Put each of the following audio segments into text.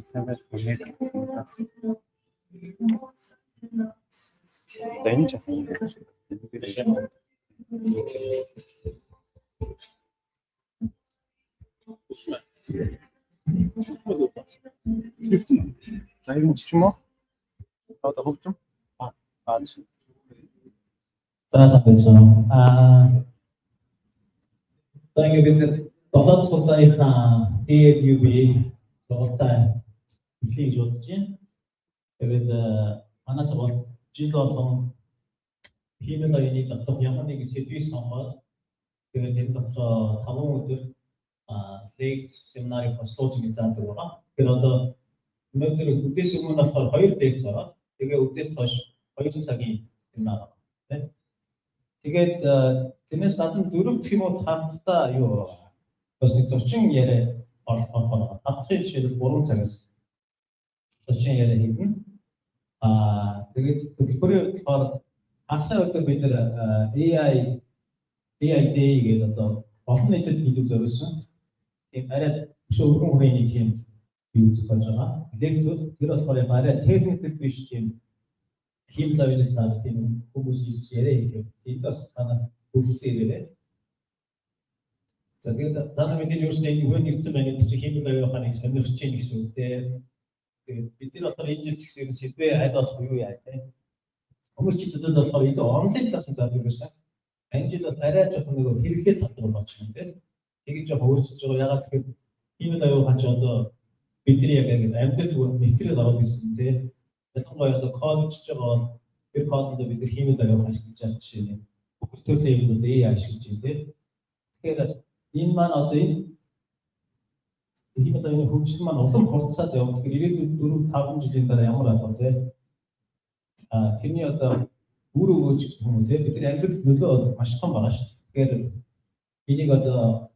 Сайн байх уу? За, энэ ч юм. За, юм ч юм уу? Одоо хөгжим. Аа. За, сайн байцгаана уу. Одоо ингээд бид нар 7 дахь удаагийнхаа TLUB сургалтаа эхлэе гэж бодож байна. Тэгээд манай сургалт жил болгон хиймэл оюуны доторх ямар нэгэн сэдвийг сонгоод, тэгээд тэр дотроо 5 өдөр лекц, семинарыг хослуулж ингэж заадаг байгаа. Тэгэхээр одоо өнөөдөр үдээс өмнө болохоор хоёр лекц ороод, тэгээ үдээс хойш 2 цагийн семинар байна. Тийм. Тэгээд тэрнээс гадна дөрөв дэх юм уу тав дахьтаа юу бас нэг зочин яриа оролцох байгаа. Тав дахьын жишээлбэл 3 цагаас зочин яриа хийгдэнэ. Тэгээд хөтөлбөрийн хувьд болохоор хагас өдөр бид нар AI Day гэдэг одоо олон нийтэд илүү зориулсан тийм арай өшөө өргөн хүрээний тийм юу зохиож байгаа. Лекцүүд тэр болохоор яг арай technical биш, тийм хиймэл оюуны талаар тийм хүмүүс ирж яриа хийх юм. Энд бас та нар хүрэлцэн ирээрэй. За, тэгээд та нар мэдээж өөрсдөө энэ хүрээнд ирсэн байна гэдэг чинь хиймэл оюун ухааныг сонирхож байна гэсэн үг тийм. Тэгээд бид нар болохоор энэ жил ч гэсэн ер нь сэдвээ аль болох юу яа тийм. Өмнөх жилүүдэд болохоор илүү онлайн талаас нь заадаг байсан. Энэ жил бол арай жоохон нөгөө хэрэглээ тал руу болж байна тийм. Тэгэж жоохон өөрчилж байгаа. Яагаад гэхээр хиймэл оюун ухаан ч одоо бидний яг ингэ амьдрал нэвтрээд ороод ирсэн тийм. Ялангуяа одоо код бичиж байгаа бол тэр кодонд бид нар хиймэл оюун ухаан ашиглаж байгаа жишээ нь. Бүхэл төрлийн юмуд AI ашиглаж байна тийм. Тэгэхээр энэ маань одоо энэ хиймэл оюуны хөгжил маань улам хурдсаад явна. Тэгэхээр ирээдүйд 4 5 жилийн дараа ямар байх вэ тийм. Тэрний одоо үр өгөөж юм уу тийм, бидний амьдралд нөлөө бол маш том байгаа шүү дээ. Тэгэхээр энийг одоо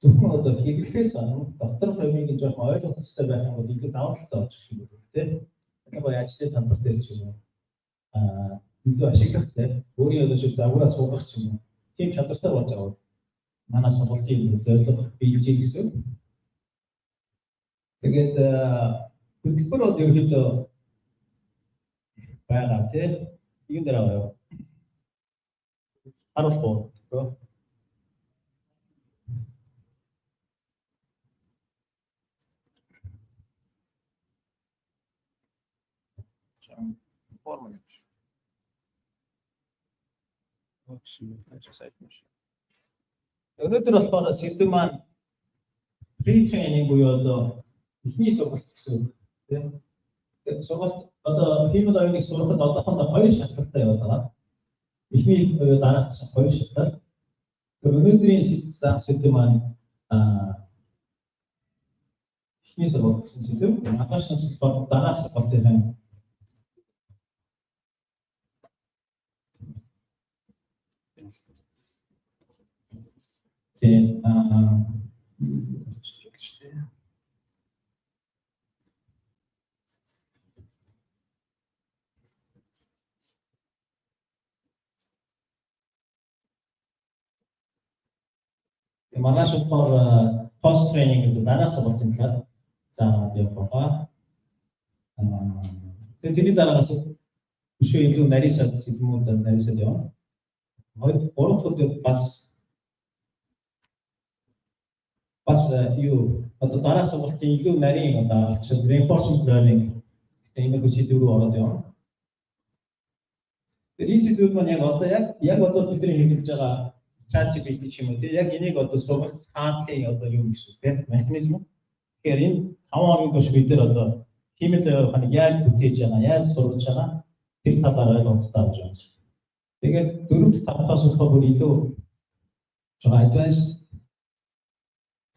зөвхөн одоо хэрэглэхээс гадна доторх юмыг нь жоохон ойлгох хэрэгтэй байх юм бол илүү давуу талтай болж ирэх юм байна тийм. Ялангуяа ажлын талбар дээр ч юм уу илүү ашиглах тийм, өөрийн одоо шиг загвараа суулгах ч юм уу, тийм чадвартай болж байгаа бол манай сургалтын зорилго биелж гэсэн. Тэгээд хөтөлбөр бол ерөнхийдөө байгаа тийм. Юун дээр аваа юу? Харуулах уу? Форма гэж. Өнөөдөр болохоор сэдэв маань pre-training буюу одоо эхний сургалт гэсэн үг тийм. Тэгээд сургалт одоо хиймэл оюуныг сурахад одоохондоо хоёр шатлалтай яваад байгаа. Эхний буюу дараах гэсэн хоёр шатлал. Тэр өнөөдрийн заах сэдэв маань эхний сургалт гэсэн сэдэв. Маргаашнаас болохоор дараах сургалтын тийм шүү дээ. Манайш болохоор post training гэдэг дараах сургалтын талаар заагаад явах байгаа. Тэгээд тэрний дараагаас өшөө илүү нарийсаад сэдвүүд нарийсаад явна. Хоёр гурав дахь өдөр бас юу одоо дараа сургалтын илүү нарийн одоо алчил reinforcement learning гэсэн иймэрхүү сэдв рүү ороод явна. Тэгэхээр энэ сэдвүүд маань яг одоо яг одоо бидний хэрэглэж байгаа ChatGPT ч юм уу тий, яг энийг одоо сургалт хаалтын одоо юу гэсэн үг тий, механизм. Тэгэхээр энэ 5 хоногийн турш бид нар одоо хиймэл оюун ухааныг яаж бүтээж байгаа, яаж сургаж байгаа тэр талаар ойлголттой авч байгаа юм. Тэгээд дөрөв дэх, тав дахаас болохоор бүр илүү жоохон advanced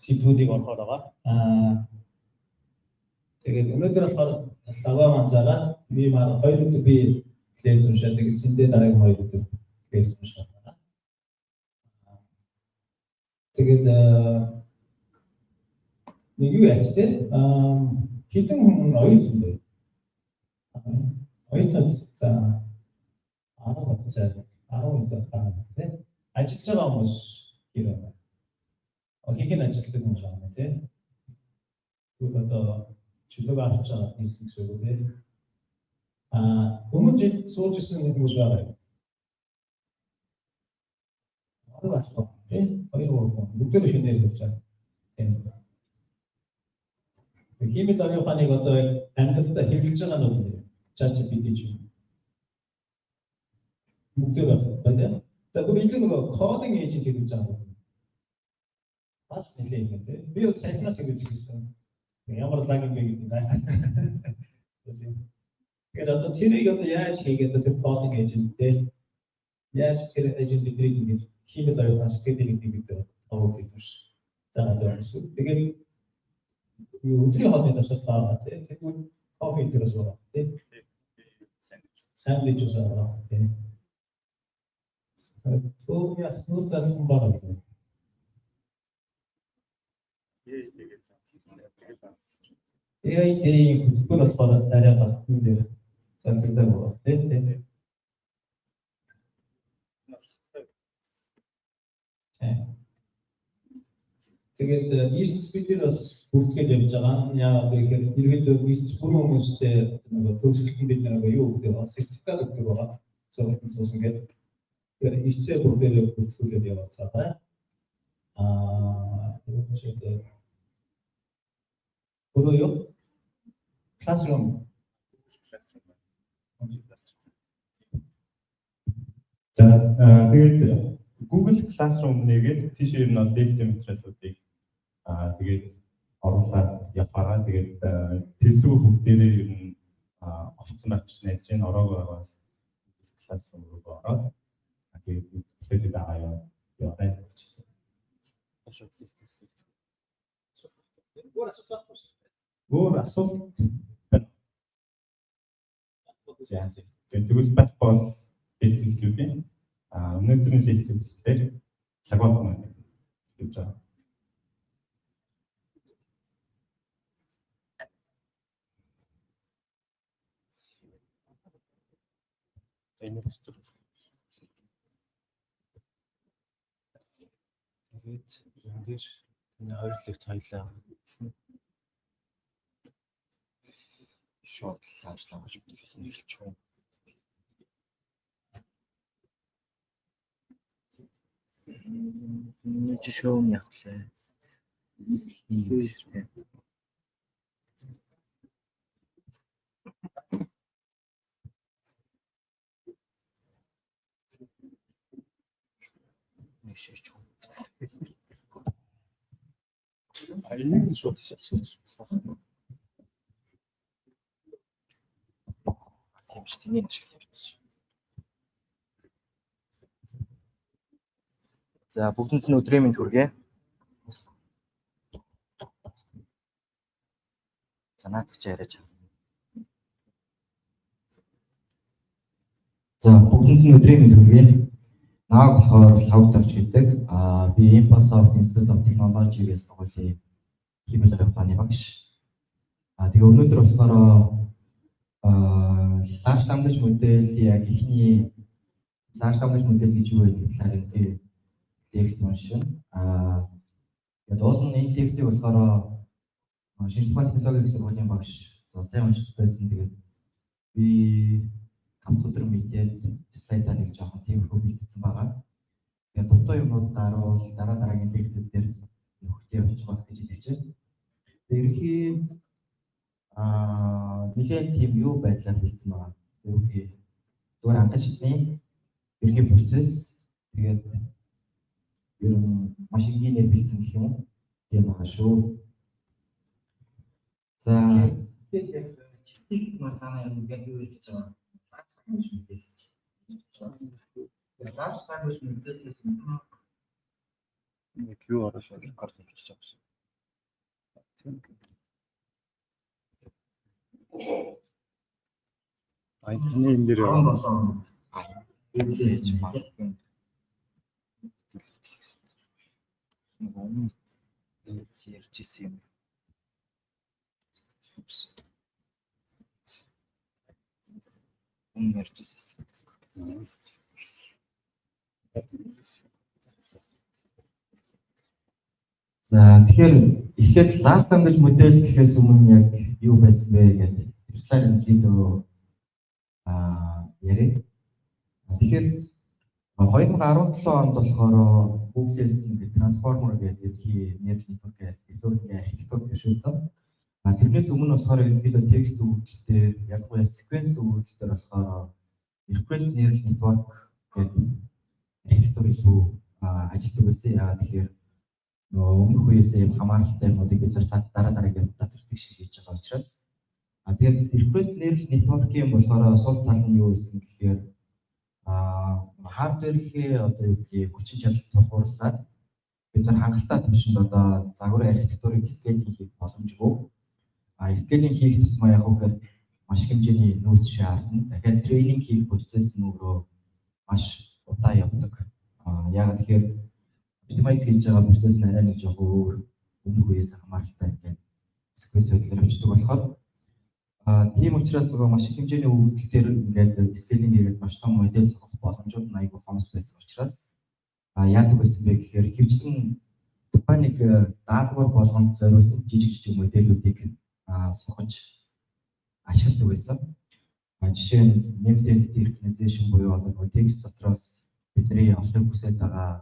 Сэдвүүдийг орохоор байгаа. Тэгээд өнөөдөр болохоор лава манзаараа би маань 2 өдөр би лекц уншаад, тэгээд зэндээ дараагийн 2 өдөр лекц уншаад байгаа. Тэгээд нэг юу яач те, хэдэн хүн оюутан бэ? Оюутан, за, 10 бодцоо 10 өдөр гарна те. Ажиллаж байгаа хүмүүс хэр байна? Ихэнх нь ажилладаг хүмүүс байна те. Тэгвэл одоо чөлөөгөө авч байгаа хийсэн гэсэн үг те. Өмнө жил сууж исэн хүмүүс байгаа юм. Хоёр асуу те. Хоёр гурван бүгдээ шинээр явж байгаа. Тийм. Хиймэл оюун ухааныг одоо амьдралдаа хэрэглэж байгаа нь үү? ChatGPT ч юм. Бүгдээ байх тийм. За, бүр илүү нөгөө coding agent хэрэглэж байгаа юм. Бас нэлээд юм тийм. Би бол саяхнаас ингэж хэлсэн. Ямар лаг юм бэ гэдэг гайхаад. Тэгээд одоо тэрийг одоо яаж хийгээд, тэр coding agent тийм, яаж тэр agent биднийг ингэж хиймэл оюун ухаан сэтгэлийг гэдгийг бид тавууд гэдэг ш. За, одоо гэсэн. Тэгээд өдрийн хоолны завсар байгаа тийм. Тэгвэл кофе дээрээс байгаа тийм. Сандвич ус байгаа тийм. Төө яг нүүр залсан байгаа юм. AI Day-ийн хөтөлбөр болохоор арай гатсан дээр залгагдаагүй байна тийм. Тийм. Тэгээд эрдэс бид нар бас бүртгээд явж байгаа. Яагаад гэхээр ерөөдөө эрдэс бүрэн хүмүүстэй нөгөө төгсгөлтөнд бид нөгөө юу өгдөг байгаа, сертификат өгдөг байгаа. Сургалтанд суусан гэдэг. Тэгэхээр эрдэсээ бүгдээрээ бүртгүүлээд явууцгаая. Юу ч одоо өөрөө юу? Classroom. За, тэгээд Google Classroom нэгээд тийш ер нь бол лекцийн материалуудыг тэгээд оруулаад явахаараа, тэгээд төлөв бүгдээрээ ер нь орцсон байх гэж найдаж байна. Ороог байгаа бол Google Classroom руу ороод тэгээд бүтээдэг байгаа юм яваарай гэж. Шууд лекц эхлэж. Өөр асуулт байхгүй шүү. Өөр асуулт байна. За, тэгвэл байхгүй бол лекц эхлүүлье. Өнөөдрийн лекц эхлэлээр Лагват маань гэж байгаа. Энийг өсөрч. Тэгээд энэ дээр таны хоёр лекц хоёлаа эхэлнэ. Шууд large language model-ээс нь эхэлчих үү? Миний жишээ юм явах лээ. Ийм шүү дээ. Нэг шийч үү. Энийг нь шууд ашиглаж болох. Тийм шүү. Тэнийг ашиглаж явчих. За, бүгдэнд нь өдрийн мэнд хүргэе. За, наадах чи яриач. За, бүгдэнд нь өдрийн мэнд хүргэе. Намайг болохоор Лавгдорч гэдэг. Би Infosoft Institute of Technology-гээс сургуулийн хиймэл оюун ухааны багш. Тэгээ өнөөдөр болохоор large language model, яг эхний large language model гэж юу вэ гэдэг талаар юм тий лекц уншина. Тэгээд уул нь энэ лекцийг болохоор шинжлэх ухааны технологийн сургуулийн багш Золзай унших байсан. Тэгээд би 5 өдөр мэдээд слайдаа нэг жоохон тиймэрхүү бэлтгэсэн байгаа. Тэгээд дутуу юмнууд гарвал дараа дараагийн лекцүүд дээр нөхдөд явчих байх гэж итгэж байна. Тэгээд ерөнхий нэлээд тийм юу байдлаар бэлдсэн байгаа. Ерөнхий зүгээр анхан шатны ерөнхий процесс, тэгээд ер нь маш энгийнээр бэлдсэн гэх юм уу? Тийм байгаа шүү. За, Тэгээд яг чиптийг маань цаанаа юм яг юу гэж байгаа. Large language model гэж. Large language model-ээс Нэг юу оруулаад рекорд бичиж байгаа юм. А таны энэ дээр 17 хийж магадгүй. Нэг өмнө ярьж исэн юм. Oops. Өмнө ярьж исэн слайд. За, тэгэхээр эхлээд large language model гэхээс өмнө яг юу байсан бэ гэдэг тэр талаар ерөнхийдөө яриа. Тэгэхээр 2017 онд болохоор Google-ээс нэг Transformer гэдэг ерөнхий neural network гэдэг илүү нэг архитектур дэвшүүлсэн. Тэрнээс өмнө болохоор ерөнхийдөө текст өгөгдөл дээр, ялангуяа sequence өгөгдөл дээр болохоор recurrent neural network гэдэг архитектур илүү ажилладаг байсан. Яагаад тэгэхээр нөгөө өмнөх үеэсээ юм хамааралтай юмнуудыг бид нар дараа дараагийн татвардаг шиг хийж байгаа учраас. Тэгээд recurrent neural network-ийн болохоор сул тал нь юу байсан гэхээр hardware-ийн одоо юу гэдгийг хүчин чадал тулгуурлаад бид нар хангалттай түвшинд одоо загварын архитектурыг scaling хийх боломжгүй. Scaling хийх тусмаа яг үгээр маш их хэмжээний нөөц шаардна. Дахиад тренинг хийх процесс нь өөрөө маш удаан явдаг. Яагаад тэгэхээр optimize хийж байгаа процесс нь арай нэг жоохон өөр, өмнөх үеэс хамааралтай ингээд sequence байдлаар явждаг болохоор, тийм учраас нөгөө маш их хэмжээний өгөгдөл дээр ингээд scaling хийгээд маш том модель сургах боломжууд нь айгүй хомс байсан учраас яадаг байсан бэ гэхээр хөвчлэн тухайн нэг даалгавар болгонд зориулсан жижиг жижиг модельүүдийг сургаж ашигладаг байсан. Жишээ нь named entity recognition буюу одоо нөгөө текст дотроос бидний олохыг хүсэж байгаа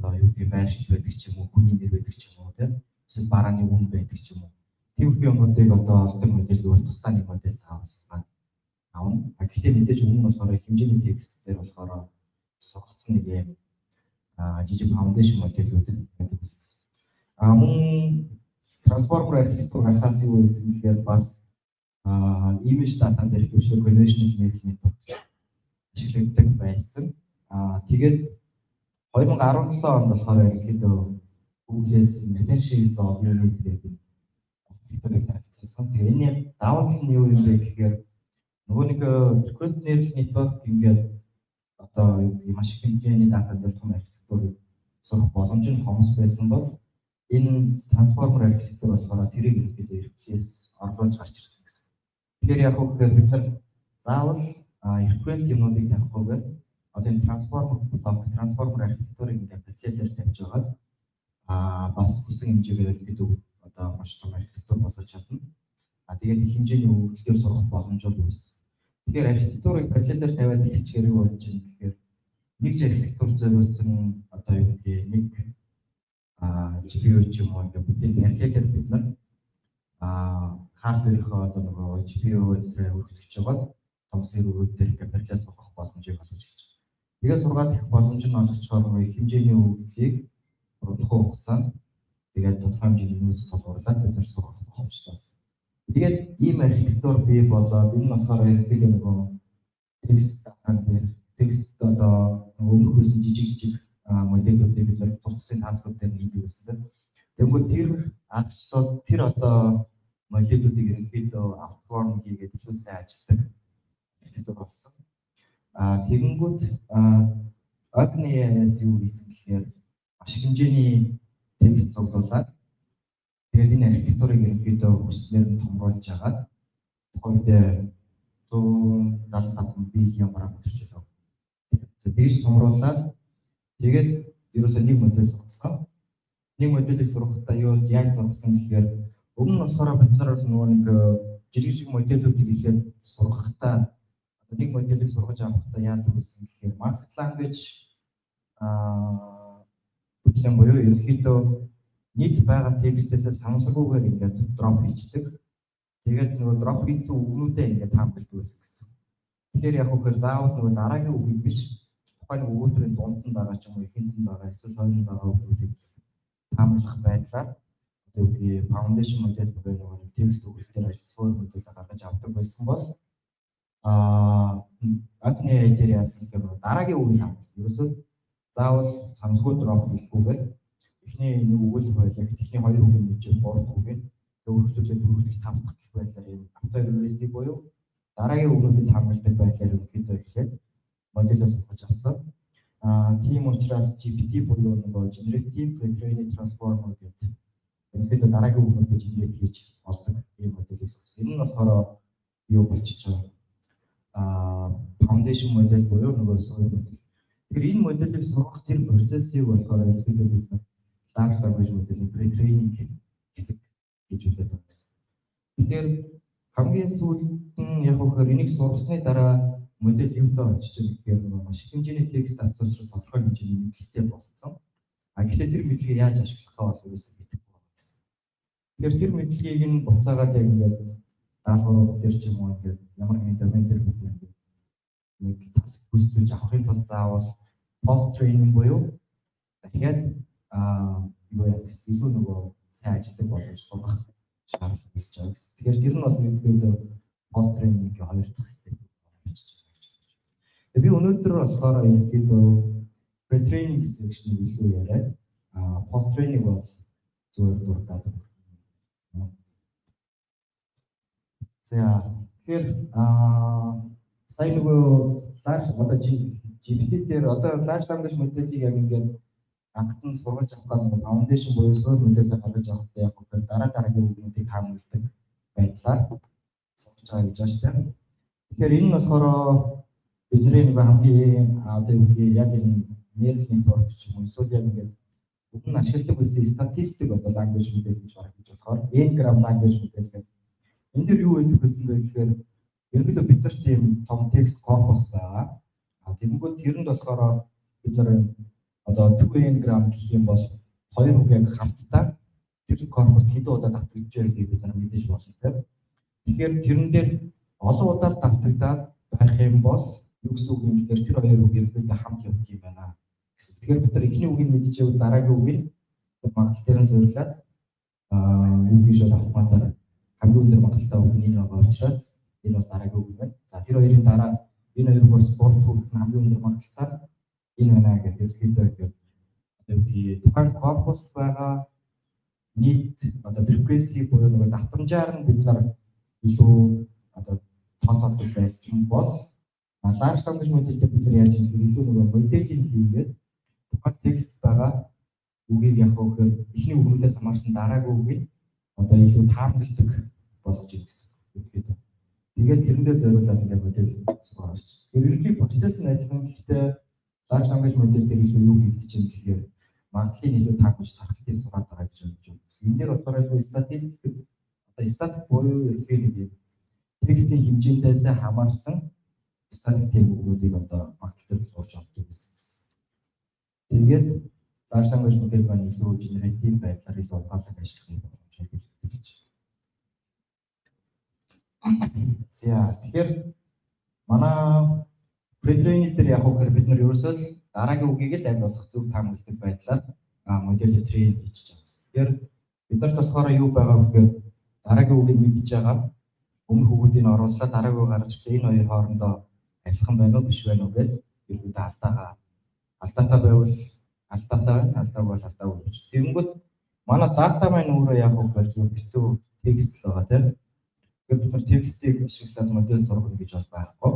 одоо юу гэдэг байршил байдаг ч юм уу, хүний нэр байдаг ч юм уу, тийм эсвэл барааны үн байдаг ч юм уу. Тиймэрхүү юмнуудыг одоо олдог модель бол тусдаа нэг модель заавал суугаад авна. Гэхдээ мэдээж өмнө нь болохоор хэмжээний текст дээр болохоор сургацсан нэг юм жижиг foundation модельүүд байдаг гэсэн. Мөн transformer архитектур гарахаас юу байсан гэхээр бас image data дээр хөвшөө convolutional neural network ашиглагддаг байсан. Тэгээд 2017 онд болохоор ерөнхийдөө Google-ээс Attention is all you need гэдэг архитектурыг танилцуулсан. Тэгээ энэ давуу тал нь юу юм бэ гэхээр нөгөө нэг recurrent neural network ингээд одоо юу гэдэг маш их хэмжээний дата дээр том архитектурыг сурах боломж нь хомс байсан бол энэ transformer архитектур болохоор тэрийг ерөнхийдөө replace орлуулж гарч ирсэн гэсэн. Тэгэхээр яг хөө бид нар заавал recurrent юмнуудыг тавихгүйгээр одоо энэ transformer block, transformer архитектурыг ингээд параллелээр тавьж байгаад бас хүссэн хэмжээгээр ерөнхийдөө одоо маш том архитектур болгож чадна. Тэгээд их хэмжээний өгөгдлөөр сурах боломжууд үүссэн. Тэгэхээр архитектурыг параллелээр тавиад эхэлчихээр юу болж байна гэхээр нэг ч архитектур зориулсан одоо юу гэдгийг нэг GPU ч юм уу ингээд бүгдийг параллелээр бид нар hardware-ийнхөө одоо нөгөө GPU дээр өргөтгөж байгаа том серверүүд дээр ингээд параллел сургах боломжийг олгож ирж байгаа. Тэгээд сургаад их боломж нь олгочхоор нөгөө их хэмжээний өгөгдлийг тодорхой хугацаанд тэгээд тодорхой хэмжээний нөөц тулгуурлаад бид нар сургах боломжтой байна. Тэгээд ийм архитектур бий болоод энэ нь болохоор ерөнхийдөө нөгөө текст датан дээр текст одоо өмнөх байсан жижиг жижиг модельүүдийг бид нар тус тусын task ууд дээр хийдэг байсан тийм. Тэгэнгүүт тэр аргачлалууд, тэр одоо модельүүдийг ерөнхийдөө outperform хийгээд илүү сайн ажилладаг архитектур болсон. Тэгэнгүүт OpenAI-аас юу хийсэн гэхээр маш их хэмжээний текст цуглуулад тэгээд энэ архитектурыг ерөнхийдөө хүснээр нь томруулж агаад тухайн үедээ 175 billion параметр ч лөө. Тэгж томруулаад тэгээд ерөөсөө нэг модель сургасан. Нэг моделийг сургахдаа юу яаж сургасан гэхээр өмнө нь болохоор бид нар бол нөгөө нэг жижиг жижиг модельүүдийг ихэд сургахдаа одоо нэг моделийг сургаж авахдаа яадаг байсан гэхээр masked language бүтлэн буюу ерөнхийдөө нийт байгаа текстээсээ санамсаргүйгээр ингээд drop хийждэг. Тэгээд нөгөө drop хийсэн үгнүүдээ ингээд таамагладаг байсан гэсэн. Тэгэхээр яг хөхөр заавал нөгөө дараагийн үгийг биш, тухайн өгүүлбэрийн дунд нь байгаа ч юм уу, эхэнд нь байгаа, эсвэл хойно байгаа үгнүүдийг таамаглах байдлаар одоо үгүй foundation model буюу нөгөө текст өгүүлэлтээр ажиллах суурь модель гаргаж авдаг байсан бол OpenAI дээр яасан гэхээр дараагийн үгийг таамаглах. Ерөөсөө заавал санамсаргүй drop хийхгүйгээр эхний үгийг таамаглаад тэгээд Эхний нэг өгүүлбэр байлаа. Эхний хоёр үгийг мэдчихэл гурав дахь үгийг тэгээ өөрчлөлтөд дөрөв дэх, тав дахь гэх байдлаар ийм auto regressive буюу дараагийн үгнүүдийг таамагладаг байдлаар ерөнхийдөө эхлээд моделоо сургаж авсан. Тийм учраас GPT буюу нөгөө Generative Pre-trained Transformer гэдэг ерөнхийдөө дараагийн үгнүүдийг generate хийж олдог ийм моделийг сургасан. Энэ нь болохоор юу болчихж байгаа? Foundation model буюу нөгөө суурь модель. Тэгэхээр энэ моделийг сургах тэр процессыг болохоор ерөнхийдөө бид large language model-ийн pre-training хэсэг гэж үзээд байгаа гэсэн. Тэгэхээр хамгийн сүүлд нь яг вөхөр энийг сургасны дараа модель юутай болчихж байгаа гэхээр нөгөө маш их хэмжээний текст авсан учраас тодорхой хэмжээний мэдлэгтэй болцсон. А гэхдээ тэр мэдлэгийг яаж ашиглах вэ бол ерөөсөө мэдэхгүй байгаа гэсэн. Тэгэхээр тэр мэдлэгийг нь буцаагаад яг ингээд даалгаврууд дээр ч юм уу, ингээд ямар нэгэн домен дээр бид ингээд нэг task гүйцэтгэж авахын тулд заавал post training буюу дахиад юу яах гэсэн, илүү нөгөө сайн ажилладаг болгож сургах шаардлага үүсэж байгаа гэсэн. Тэгэхээр тэр нь бол ерөнхийдөө post training-ийн хоёр дахь step болчихж байгаа. Тэгээ би өнөөдөр болохоор ерөнхийдөө pre-training section-ыг илүү яриад, post training бол зүгээр дурдаад өгнө. За, тэгэхээр сая нөгөө large одоо GPT дээр одоо large language model-ийг яг ингээд анхтан сургаж авах гэдэг foundation буюу суурь моделийг гаргаж авахдаа яг хөө дараа дараагийн үгнүүдийг таамагладаг байдлаар сургаж байгаа гэж байна шүү дээ. Тэгэхээр энэ нь болохоор бидний нэг хамгийн одоо юу гэдгийг яг энэ neural network ч юм уу, эсвэл яг ингээд өмнө нь ашигладаг байсан статистик одоо language model гэж бараг гэж болохоор n-gram language model гэдэг. Энэ дэр юу гэдэг байсан бэ гэхээр ерөнхийдөө бид нар тийм том текст корпус байгаа. А тэгэнгүүт тэрэнд болохоор бид нар одоо 2n gram гэх юм бол хоёр үг яг хамтдаа тэр корпуст хэдэн удаа давтагдж байгааг бид нар мэдээж болно, тийм. Тэгэхээр тэрэн дээр олон удаа л давтагдаад байх юм бол юу гэсэн үг юм гэхээр тэр хоёр үг ерөнхийдөө хамт явдаг юм байна гэсэн. Тэгэхээр бид нар эхний үгийг мэдчихэвэл дараагийн үгийг магадлал дээр нь суйрлаад үгийг шууд автоматар хамгийн өндөр магадлалтай үг нь энэ байгаа учраас энэ бол дараагийн үг байна. За, тэр хоёрын дараа энэ хоёр бүр спорт үг нь хамгийн өндөр магадлалтай энэ байна гэдэг ерөнхийдөө ингээд одоо юу гэдгийг тухайн корпуст байгаа нийт одоо frequency буюу нөгөө давтамжаар нь бид нар илүү одоо тооцоолдог байсан бол large language model дээр бид нар яаж юм гэхээр илүү нөгөө моделийг хийгээд тухайн текст байгаа үгийг яг хөөхөр эхний үгнүүдээс хамаарсан дараагийн үгийг одоо илүү таамагладаг болгож ирэх гэсэн үг. Тэгээд тэрэндээ зориулаад ингээд модель сургаж. Тэгэхээр ерөнхий процесс нь адилхан, гэхдээ large language model дээр илүү юу хийгдэж юм гэхээр магадлалыг илүү таамаглаж тархалтыг сургаад байгаа гэж ойлгож байна. Энэ дээр болохоор илүү статистик одоо статик буюу ерөнхий нэг юм текстийн хэмжээндээс хамаарсан статик тийм үгнүүдийг одоо магадлал дээр сурч олдог гэсэн. Тэгээд large language model маань илүү generative байдлаар илүү ухаалаг ажиллах боломжтой гэж. За, тэгэхээр манай pre-training дээр яг хөөхөр бид нар ерөөсөө л дараагийн үгийг л аль болох зөв таамагладаг байдлаар модель train хийж байгаа гэсэн. Тэгэхээр бид нарт болохоор юу байгаа вэ гэхээр дараагийн үгийг мэдж байгаа, өмнөх үгүүдийг орууллаа, дараагийн үг гарч ирлээ, энэ хоёр хоорондоо адилхан байна уу, биш байна уу гэдээ ерөөдөө алдаатай байвал алдаатай байна, алдаагүй бол алдаагүй гэж. Тэгэнгүүт манай дата маань өөрөө яг вэ гэхээр зүгээр битүү текст л байгаа, тийм. Тэгэхээр бид нар текстийг ашиглаад модель сургана гэж бол байхгүй.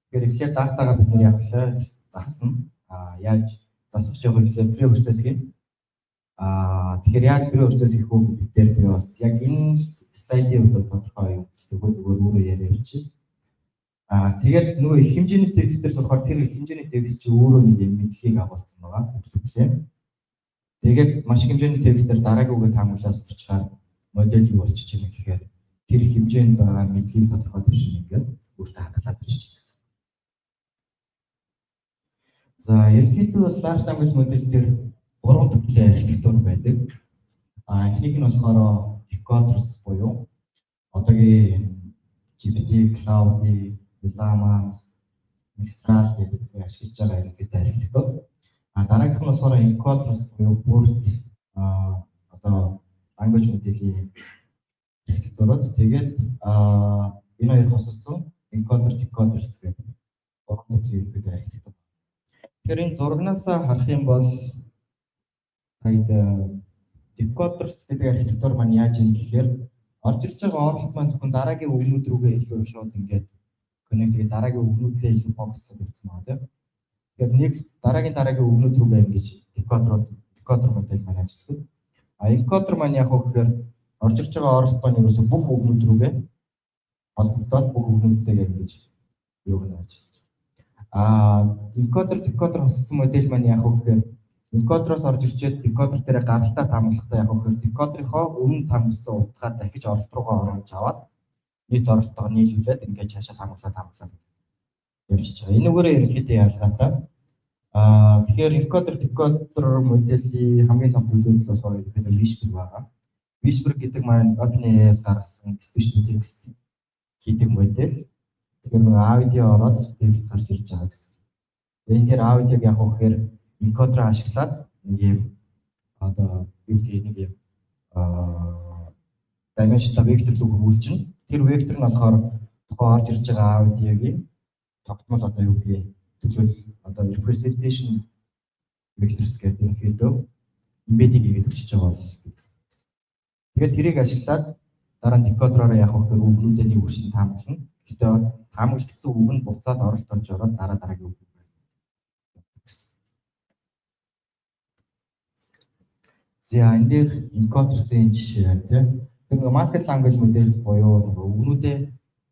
Тэгэхээр эхлээд датагаа бид нар яг л засна. Яаж засах вэ гэхээр pre-process хийн. Тэгэхээр яаж pre-process хийх вэ гэдэг дээр би бас яг энэ слайдын хувьд бол тодорхой юм хэлэхгүй, зүгээр өөрөө яриа явчих. Тэгээд нөгөө их хэмжээний текст дээр сурахаар тэр их хэмжээний текст чи өөрөө нэг юм мэдлэгийг агуулсан байгаа төрлөө. Тэгээд маш их хэмжээний текст дээр дараагийн үгээ таамаглаас сурчаар модель юу болчих юм гэхээр тэр хэмжээнд байгаа мэдлэгийг тодорхой түвшинд ингээд өөртөө хадгалаад бичиж гэсэн. За, ерөнхийдөө бол large language model дээр гурван төрлийн архитектур байдаг. Эхнийх нь болохоор decoders буюу одоогийн GPT, Claude, Llama, Mistral гэдэг ашиглаж байгаа ерөнхийдөө архитектур. Дараагийнх нь болохоор encoders буюу BERT одоо language model-ийн архитектурууд. Тэгээд энэ хоёр хосолсон encoder, decoders гэдэг гурван төрлийн ерөнхийдөө архитектур. Тэгэхээр энэ зурагнаас харах юм бол Тэгээд decoders гэдэг архитектур маань яаж юм гэхээр орж ирж байгаа оролт маань зөвхөн дараагийн үгнүүд рүүгээ илүү шууд ингээд connect тэгээд дараагийн үгнүүдээ илүү focus лоод явсан байгаа, тийм. Тэгэхээр next дараагийн дараагийн үгнүүд рүүгээ ингэж decoder модель маань ажилладаг. А encoder маань яг вэ гэхээр орж ирж байгаа оролт маань ерөөсө бүх үгнүүд рүүгээ холбогдоод бүх үгнүүдтэйгээ ингэж юуг нь ажиллаж. А encoder, decoder хоссон модель маань яг вэ гэхээр encoder оос орж ирчээд decoder дээр гаралтаа таамаглахдаа яг вэ гэхээр decoder ынхоо өмнө таамагласан утгаа дахиж оролт руугаа оруулж аваад нийт оролтоогоо нийлүүлээд ингээд цаашаа таамаглаа таамаглаад явчихж байгаа. Энэ үгээрээ ерөнхийдөө ялгаатай. Тэгэхээр encoder, decoder моделийн хамгийн том төлөөлөл болохоор ерөнхийдөө Whisper байгаа. Whisper гэдэг маань OpenAI-аас гаргасан speech to text хийдэг модель. Тэгэхээр нэг аудио ороод текст гарч ирж байгаа гэсэн. Энэ дээр аудиог яг уу гэхээр encoder ашиглаад нэг юм одоо юу гэдгийг нэг юм dimensional vector руу хөрвүүлжин. Тэр вектор нь болохоор тухайн орж ирж байгаа аудиогийн тогтмол одоо юу гэдгийг төлөөлөл одоо representation vectors гэдэг ерөнхийдөө embedding хийгээд өчөж байгаа бол гэсэн. Тэгээд тэрийг ашиглаад дараа нь decoder оор яг вэ гэхээр үгнүүдээ нэг үршин таамаглана. Гэхдээ таамаглагдсан үг нь буцаад оролт орж ороод дараа дараагийн үг гэсэн. За, энэ дээр encoders-ийн жишээ, тийм. Тэр нэг masked language models буюу нөгөө үгнүүдээ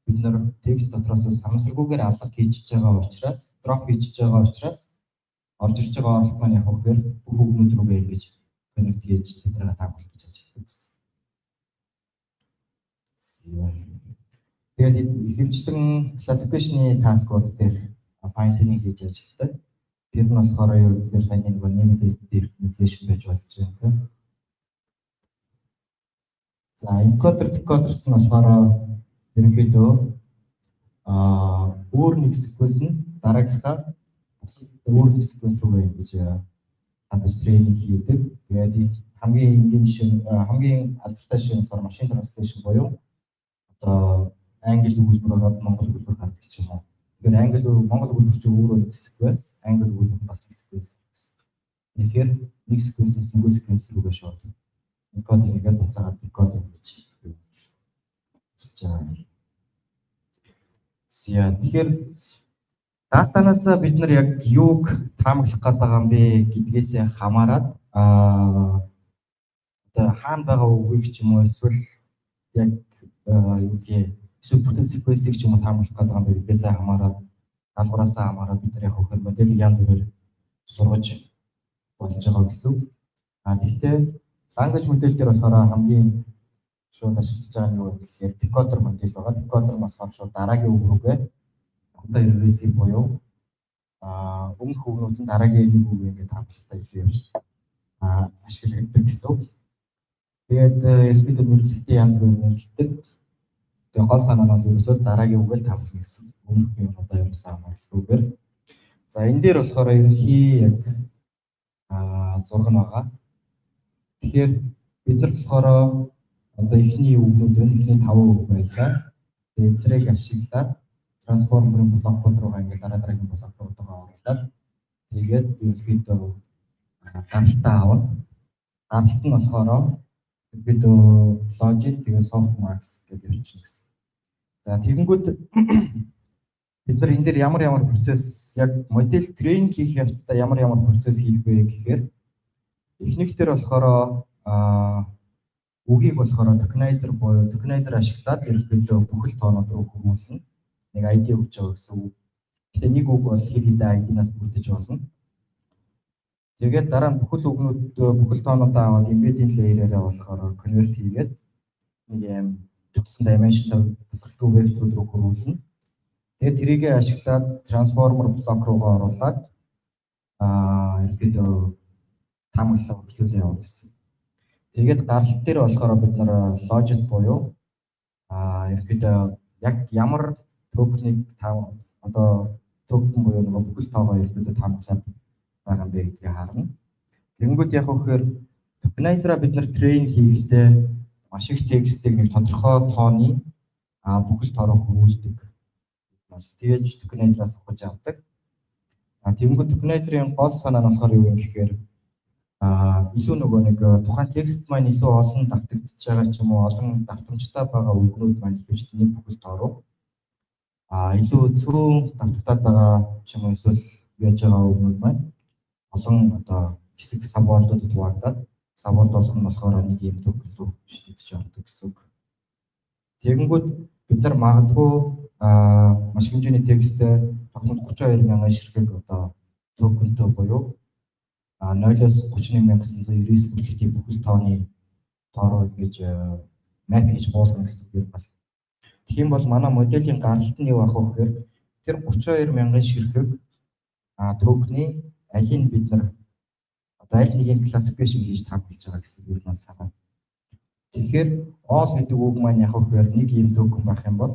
бид нар текст дотроос санамсаргүйгээр алга хийж байгаа учраас, drop хийж байгаа учраас орж ирж байгаа оролт маань яг вэхээр бүх үгнүүд рүүгээ ингэж connect хийж тэднийг таамаглах гэж ажилладаг гэсэн. Тэгээд ихэвчлэн classification-ы task-ууд дээр fine tuning хийж ажилладаг. Тэр нь болохоор юу гэхээр саяны нөгөө name recognition байж болж байна, тийм. За, encoder, decoders нь болохоор ерөнхийдөө өөр нэг sequence нь дараагийнхаа бусад өөр нэг sequence рүү ингэж хандаж training хийдэг. Тэгээд хамгийн энгийн жишээ, хамгийн алдартай жишээ нь болохоор machine translation буюу одоо англи өгүүлбэр ороод монгол өгүүлбэр гардаг ч юм уу. Тэгэхээр англи монгол өгүүлбэр чинь өөрөө нэг sequence, англи өгүүлбэр бас нэг sequence гэсэн. Тэгэхээр нэг sequence-ээс нөгөө sequence рүүгээ шууд encoding хийгээд буцаагаад decoding гэж хийж байгаа. За, тэгэхээр data наас бид нар яг юуг таамаглах гээд байгаа юм бэ гэдгээсээ хамаарат одоо хаана байгаа үгийг ч юм уу, эсвэл яг юу гэдгийг, эсвэл бүтэн sequence-ийг ч юм уу таамаглах гээд байгаа юм бэ гэдгээсээ хамаарат, даалгавраасаа хамаарат бид нар яг хөхөр моделийг янз бүрээр сургаж болж байгаа гэсэн. А тэгтээ language model дээр болохоор хамгийн шууд ашиглаж байгаа нь юу гэхээр decoder модель байгаа. Decoder нь болохоор шууд дараагийн үг рүүгээ одоо regressive буюу өмнөх үгнүүд нь дараагийн нэг үг ингээд таамаглалтаа илүү явж ашиглагддаг гэсэн үг. Тэгээд ерөнхийдөө мэдлэгтэй янз бүрээр нэрлэдэг. Тэгээ гол санаа нь бол ерөөсөө дараагийн үгээл таамаглана гэсэн. Өмнөх юм одоо ерөөсөө хамааралгүйгээр. За, энэ дээр болохоор ерөнхий яг зураг нь байгаа. Тэгэхээр бид нар болохоор одоо эхний үгнүүд байна. Эхний 5 үг байлаа. Тэгээд эднэрийг ашиглаад transformer-ын блокууд руугаа ингээд дараа дараагийн блок руугаа оруулаад тэгээд ерөнхийдөө гаралтаа авна. Гаралт нь болохоор ерөнхийдөө logit, тэгээд softmax гэдэг явчихна гэсэн. За, тэгэнгүүт бид нар энэ дээр ямар ямар процесс, яг модель train хийх явцдаа ямар ямар процесс хийх вэ гэхээр эхнийх дээр болохоор үгийг болохоор tokenizer буюу tokenizer ашиглаад ерөнхийдөө бүхэл тоонууд руу хөрвүүлнэ. Нэг ID өгч байгаа гэсэн үг. Гэтэ нэг үг бол хэд хэдэн ID-наас бүрдэж болно. Тэгээд дараа нь бүхэл үгнүүд, бүхэл тоонуудаа аваад embedding layer-аараа болохоор convert хийгээд нэг юм тогтсон dimension тусгалтгүй векторууд руу хөрвүүлнэ. Тэгээд тэрийгээ ашиглаад transformer block руугаа оруулаад ерөнхийдөө таамаглалаа хөгжлүүлээ яваа гэсэн. Тэгээд гаралт дээр болохоор бид нар logit буюу ерөнхийдөө яг ямар токен ийг одоо токен буюу нөгөө бүхэл тоогоо ерөнхийдөө таамаглаад байгаа юм бэ гэдгийг харна. Тэгэнгүүт яг вэхээр tokenizer-а бид нар train хийхдээ маш их текстийг нэг тодорхой тооны бүхэл тоо руу хөрвүүлдэг. Тэгэж tokenizer-аас авах авдаг. А тэгэнгүүт tokenizer-ын гол санаа нь болохоор юу юм гэхээр Илүү нөгөө нэг тухайн текст маань илүү олон давтагдчихж байгаа ч юм уу, олон давтамжтай байгаа үгнүүд маань ихэвчлэн нэг бүхэл тоо руу, илүү цөөн давтагдаад байгаа ч юм уу, эсвэл яаж байгаа үгнүүд маань олон одоо хэсэг subword-уудад хуваагдаад, subword болгоно нь болохоор нэг юм токен рүү шилжиж ордог гэсэн үг. Тэгэнгүүт бид нар магадгүй маш хэмжээний текстээ тогтмол 32 мянган ширхэг одоо токентой буюу 0-оос 31999 хүртэлх бүхэл тооны тоороо ингэж map хийж буулгана гэсэн үг юм бол. Тэгэх юм бол манай моделийн гаралт нь юу ах вэ гэхээр тэр 32 мянган ширхэг токены алийг бид нар одоо аль нэгийг classification хийж таамаглаж байгаа гэсэн үг юм бол санаа. Тэгэхээр all гэдэг үг маань яг гэхээр нэг ийм токен байх юм бол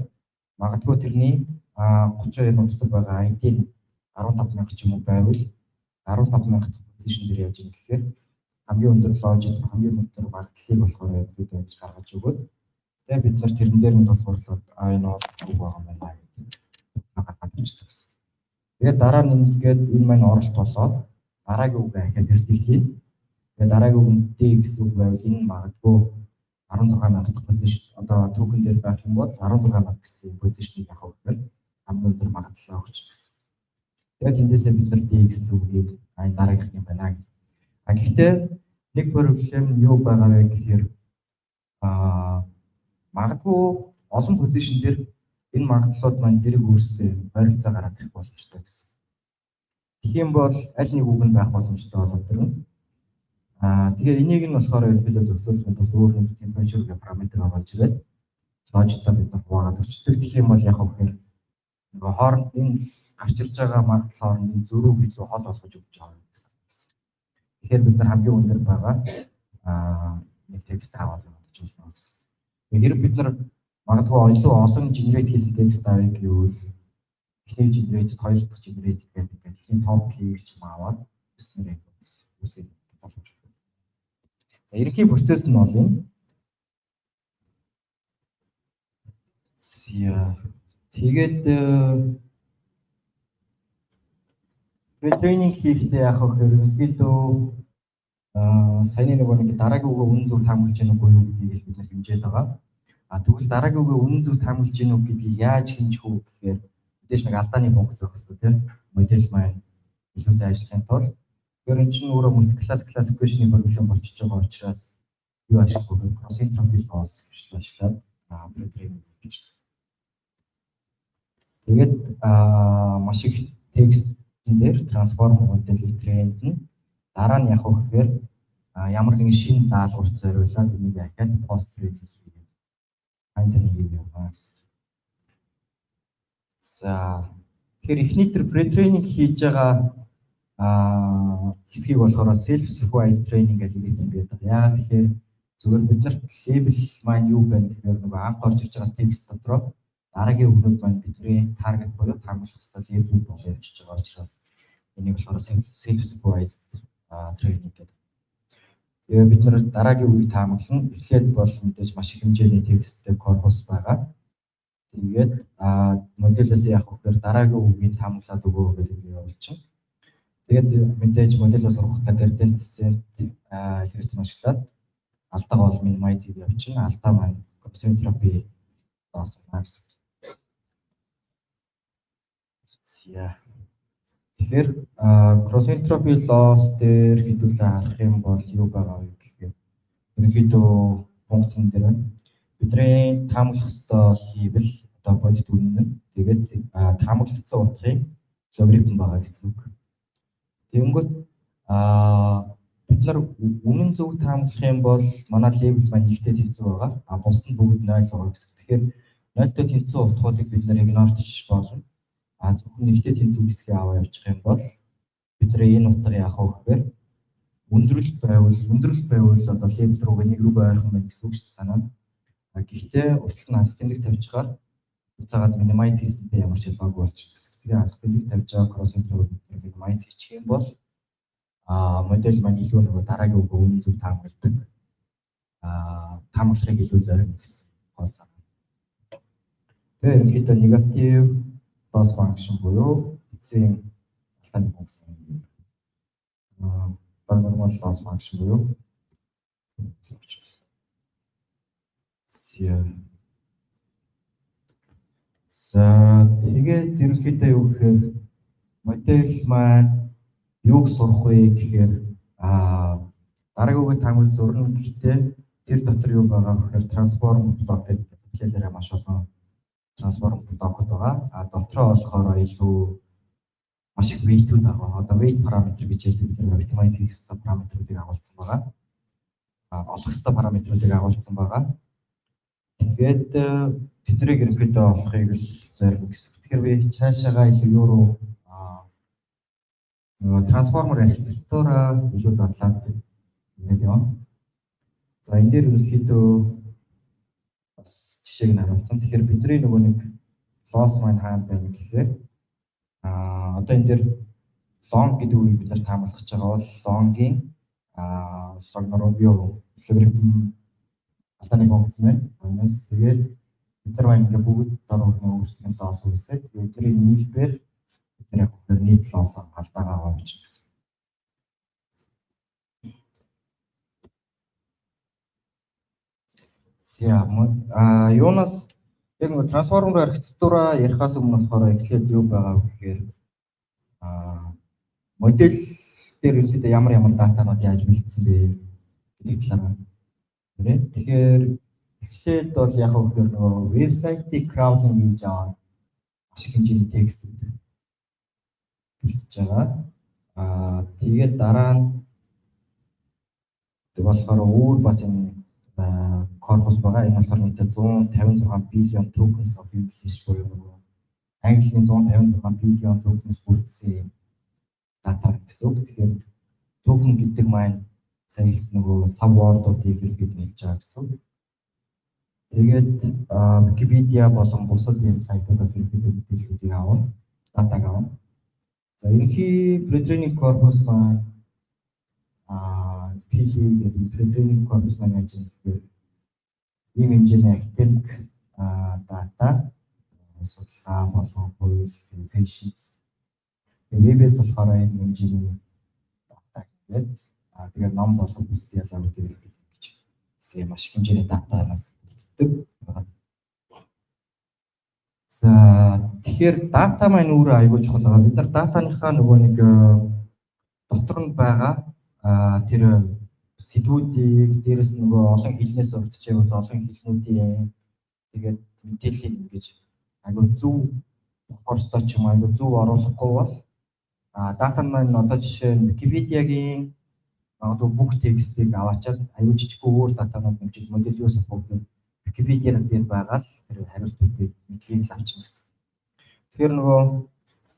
магадгүй тэрний 32 мянга дотор байгаа ID нь 15 мянга ч юм уу байвал 15 мянга position дээр яаж юм гэхээр хамгийн өндөр logit, хамгийн өндөр магадлалыг болохоор ерөнхийдөө ингэж гаргаж өгөөд, тэгээ бид нар тэрэн дээр нь тулгуурлаад энэ all гэсэн үг байгаа юм байна гэдэг гаргаад ирчихдэг гэсэн. Тэгээд дараа нь ингээд энэ маань оролт болоод дараагийн үг ахиад predict хийн. Тэгээд дараагийн үг нь D гэсэн үг байвал энэ магадгүй 16 мянга position одоо токен дээр байх юм бол 16 мянга гэсэн position-ыг авах гэхээр хамгийн өндөр магадлал өгч гэсэн. Тэгээд тэндээсээ бид нар D гэсэн үгийг энэ дараагийнх юм байна. А гэхдээ нэг problem юу байгаа вэ гэхээр магадгүй олон position дээр энэ магадлалууд маань зэрэг өөрсдөө ойролцоо гараад ирэх боломжтой гэсэн. Тэгэх юм бол аль нэг үг нь байх боломжтой болоод ирнэ. Тэгээ энийг нь болохоор ерөнхийдөө зохицуулахын тулд өөр нэг temperature гэх параметр оруулж ирээд logit-оо бид нар хуваагаад өчтдөг. Тэгэх юм бол яг гэхээр нөгөө хооронд энэ гарч ирж байгаа магадлал хоорондын зөрүүг илүү хол болгож өгч байгаа гэсэн. Тэгэхээр бид нар хамгийн өндөр байгаа нэг текст аваад явуулж болно гэсэн. Тэгэхээр бид нар магадгүй илүү олон generate хийсэн текст авъя гэвэл эхний generate, хоёр дахь generate гэдэг эхний top key ч юм аваад өснөр үүсгэх боломж. За, ерөнхий процесс нь бол энэ. За, тэгээд pre-training хийхдээ яг хөө ерөнхийдөө саяны нөгөө нэг дараагийн үгээ үнэн зөв таамаглаж гэнэ үгүй юу гэдгийг бид нар хэмжээд байгаа. А тэгвэл дараагийн үгээ үнэн зөв таамаглаж гэнэ үү гэдгийг яаж хэмжих үү гэхээр мэдээж нэг алдааны функц байх хэрэгтэй, тийм, модель маань илүү сайн ажиллахын тулд. Тэгэхээр энэ чинь өөрөө multi-class classification-ы problem болчихж байгаа учраас юу ашиглах вэ? Cross entropy loss гэж ашиглаад pre-training хийж гэсэн. Тэгээд маш их текстэн дээр transformer моделийг train-д нь дараа нь яг вэ гэхээр ямар нэгэн шинэ даалгавар зориулаад энийг ахиад post training хийгээд fine tuning хийгээд явна гэсэн. За, тэгэхээр эхний тэр pre-training хийж байгаа хэсгийг болохоор self supervised training алгоритм гэдэг. Яагаад тэгэхээр зүгээр бид нарт label маань юу байна гэхээр нөгөө анх орж ирж байгаа текст дотроо дараагийн үгнүүд маань бидний target буюу таамаглах ёстой label болоо явчихж байгаа учраас энийг болохоор self supervised training гэдэг. Тэгээ бид нар дараагийн үгийг таамаглана. Эхлээд бол мэдээж маш их хэмжээний тексттэй корпус байгаа. Тэгээд моделээс яах вэ гэхээр дараагийн үгийг таамаглаад өгөө гэдэг явуулчихна. Тэгээд мэдээж моделоо сургахдаа gradient descent алгоритм ашиглаад алдаагаа бол minimize хийж явчихна. Алдаа маань cross entropy loss гэсэн. За. Тэгэхээр cross entropy loss дээр хэдүүлээ харах юм бол юу байгаа вэ гэхээр ерөнхийдөө функцэн дээр байна. Бидний таамаглах ёстой label одоо бодит үнэн нь, тэгээд таамаглагдсан утгын логарифм байгаа гэсэн үг. Тэгэнгүүт бид нар үнэн зөв таамаглах юм бол манай label маань нэгтэй тэнцүү байгаа. А бусд нь бүгд 0 байгаа гэсэн. Тэгэхээр 0-тэй тэнцүү утгуудыг бид нар ignore-тчих болно. А зөвхөн нэгтэй тэнцүү хэсгийг аваа явуучих юм бол бид нар энэ утга яах вэ гэхээр өндөрлөлт байвал одоо label руугаа нэг рүүгээ ойрхон байна гэсэн үг шүү дээ санаа. А гэхдээ урталт нь хасах тэмдэг тавьчихаар буцаагаад minimize хийсэнтэй ямар ч ялгаагүй болчих гэсэн. Тэгээ хасах тэмдэг тавьж байгаа cross entropy minimize хийчих юм бол модель маань илүү нөгөө дараагийн үг үнэн зөв таамагладаг. Таамаглахыг илүү зорино гэсэн гол санаа. Тэгээ ерөнхийдөө negative loss function буюу эцсийн алдааны функц. Normal loss function буюу. За. За, тэгээд ерөнхийдөө юу гэхээр модель маань юуг сурах вэ гэхээр дараагийн үгийг таамаглаж сурна. Гэхдээ тэр дотор юу байгаа гэхээр transform block гэдэг хэлээрээ маш олон transform block-ууд байгаа. А дотроо болохоор илүү маш их weight-үүд байгаа. Одоо weight параметр гэж хэлдэг, бид нар optimize хийх ёстой параметруудыг агуулсан байгаа. Олох ёстой параметруудыг агуулсан байгаа. Тэгээд тэднийг ерөнхийдөө олохыг л зорино гэсэн. Тэгэхээр би цаашаага илүү юу руу, нөгөө transformer архитектураа илүү задлаад ингээд явна. За, энэ дээр ерөнхийдөө бас жишээг нь харуулсан. Тэгэхээр бидний нөгөө нэг loss маань хаана байна гэхээр одоо энэ дээр long гэдэг үгийг бид нар таамаглах гэж байгаа бол long-ийн log логарифм алдааны функц байна. Анаас тэгээд бид нар маань ингээ бүгд дор хүрнэ өөрсдийн loss үүсээд, тэгээд тэрийг нийлбэр бид нар яг хөө нийт loss алдаагаа аваа бичих гэсэн. За, юунаас яг нэг трансформер архитектура ярихаас өмнө болохоор эхлээд юу байгаа вэ гэхээр модель дээр ерөнхийдөө ямар ямар датанууд яаж бэлдсэн бэ гэдэг талаар нэ. Тэгэхээр эхлээд бол яг вэ гэхээр нөгөө вебсайтыг crawling хийж аваад маш их хэмжээний текстүүд бэлтэж байгаа. Тэгээд дараа нь болохоор өөр бас энэ корпус байгаа. Энэ болохоор нийтдээ 156 billion tokens of English буюу нөгөө английн 156 billion tokens бүрдсэн юм дата гэсэн үг. Тэгэхээр токен гэдэг маань сая хэлсэн нөгөө subword-уудыг ерөнхийдөө нийлж байгаа гэсэн үг. Тэгээд Wikipedia болон бусад ийм сайтуудаас ерөнхийдөө мэдээллүүдийг авна, датаг авна. За, ерөнхий pretraining corpus маань PLE гэдэг pretraining corpus маань яаж юм гэхээр ийм хэмжээний academic дата, судалгаа болон хууль, patients. Вебээс болохоор энэ хэмжээний дата гэдэг. Тэгээд ном болон бусад ялгаануудыг гэж маш их хэмжээний датанаас бүрддэг. За, тэгэхээр дата маань өөрөө айгүй чухал байгаа. Бид нар датаныхаа нөгөө нэг дотор нь байгаа тэр сэдвүүдийг, дээрэс нөгөө олон хэлнээс урдчаавал олон хэлнүүдийн тэгээд мэдээллийг ингэж айгүй зөв пропорцтой ч юм айгүй зөв оруулахгүй бол дата маань одоо жишээ нь Wikipedia-гийн магадгүй бүх текстийг аваачаад аюул жижигхэн өөр датанууд нэмжиж модель юу сурах вэ? Wikipedia дээр байгаа л тэр хариултуудыг, мэдлэгийг л авчихна гэсэн. Тэгэхээр нөгөө